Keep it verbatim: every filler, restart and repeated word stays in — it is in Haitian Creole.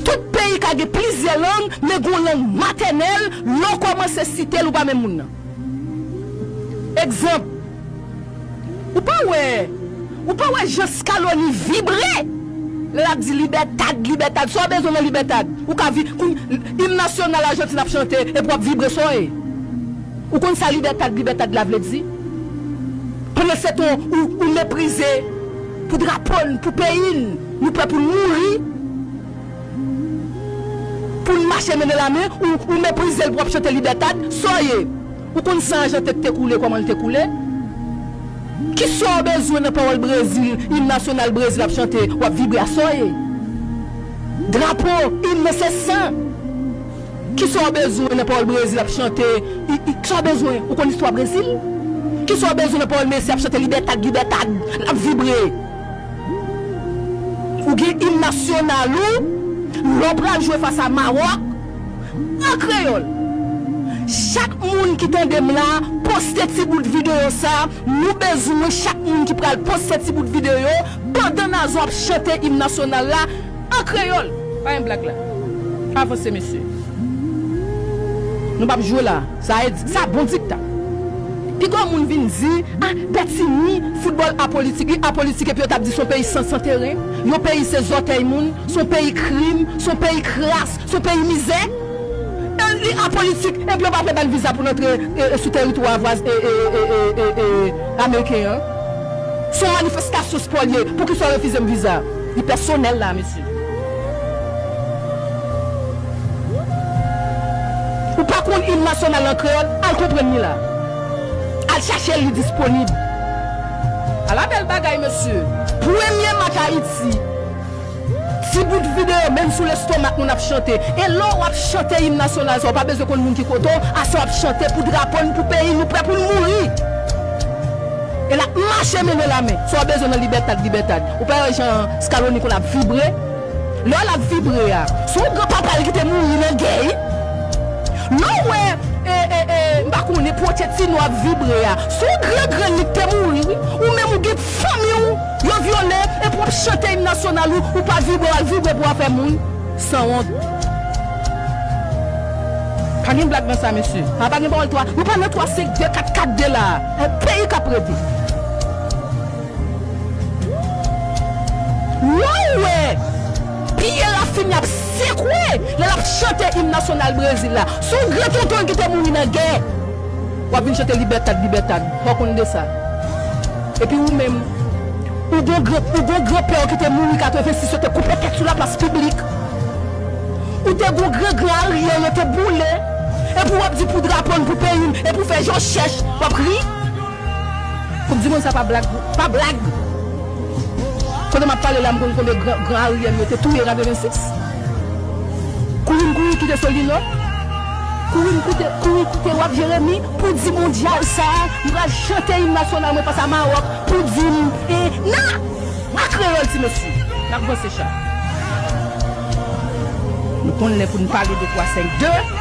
Tout peyi ka gen plizyè lang, men gen yon lang matènèl, lè w kòmanse site l, ou pa menm moun nan. Egzanp, ou pa wè, ou pa wè jan Scaloni vibre lè l ap di Libertad, Libertad. Sa w bezwen nan Libertad? Ou ka vi, kou, im nasyonal Ajantin ap chante, epi w ap vibre, sa w ye? Ou konn sa Libertad, Libertad la vle di? Pandan se tan ou, ou meprize pou drapo n, pou peyi n, nou prè pou n mouri, pou n mache men nan lamen, ou, ou meprize l pou w ap chante Libertad, sa w ye? Ou konn san Ajantin k te koule, kòman l te koule? Kisa w bezwen nan pawòl Brezil, im nasyonal Brezil ap chante, w ap vibre a, sa w ye? Drapo, im nan se san. Kisa w bezwen nan pawòl Brezil ap chante? I, i, kisa w bezwen? Ou konn istwa Brezil? Kisa w bezwen nan pawòl Messi ap chante Libertad, Libertad? L ap vibre. Ou gen im nasyonal ou, lè w pral jwe fas a Mawòk, an kreyòl. Chak moun ki tande m la, poste ti bout videyo sa, nou bezwen chak moun ki pral poste ti bout videyo, pandan Nazon ap chante im nasyonal la, an kreyòl. Pa gen blag la. Avanse, mesye. Nou p ap jwe la. Sa e, sa bon dikta. Piga moun vin di, ah, Bètini, foutbòl apolitik, li apolitik, epi yo t ap di se yon peyi san, san teren. Yon peyi se zòtèy moun, se yon peyi krim, se yon peyi kras, se yon peyi mizè. E li apolitik, epi yo pa vle ba n viza pou n antre, e, e, sou teritwa vwaz-, e, e, ameriken an. Se yon manifestasyon spò l ye. Poukisa w refize m viza? Li pèsonèl la, mesye. Ou pa konn im nasyonal an kreyòl? Al konprann li la. Al chache l, li disponib. Ala bèl bagay, mesye. Premye match Ayiti. Ti bout videyo, menm sou lestomak nou n ap chante. E lè w ap chante im nasyonal sa, w pa bezwen konn moun ki kote w, ase w ap chante pou drapo n, pou peyi n, nou prè pou n mouri. E l ap mache men nan lamen. Sa w bezwen nan Libertad, Libertad. Ou pa wè jan Scaloni konn ap vibre? Lè l ap vibre a, se yon granpapa l ki te mouri nan gè, wi. Lè w wè, e, e, e, m pa konnen, Pochettino ap vibre a, se yon gran grann li ki te mouri, wi. Ou menm ou gen fanmi w, yo vyole, epi w ap chante im nasyonal ou, ou pa vibre, w al vibre pou afè moun. Sanwont. Pa gen blag nan sa, mesye. A pa gen pawòl twa. Nou pa nan twa senk de, kat kat de la. E peyi k ap rete. Lè w wè Pierre Rafinha ap sekwe lè l ap chante im nasyonal Brezil la. Se yon gran tonton l ki te mouri nan gè. W ap vin chante Libertad, Libertad. Fò w konn de sa. Epi ou menm, ou gon gran, ou gon granpè w ki te mouri katrevensis, yo te koupe tèt sou laplas piblik. Ou te gon gran gran Ariel, yo te boule. Epi w ap di pou drapo n, pou peyi n, epi w fè je w chèch, w ap ri. Koup di monn sa pa blag, pa blag. Kote m ap pale la, m konn konbyen gran, gran Ariel yo te touye katrevensis. Kouri m kouri kite Solino. Kouri m koute, kouri kite W A P Jeremi pou di mondyal sa, m pral chante im nasyonal mwen fas a Mawòk pou di m, e, nan, an kreyòl ti mesye. N ap vanse cha. Nou konn lè pou n pale de twa senk de.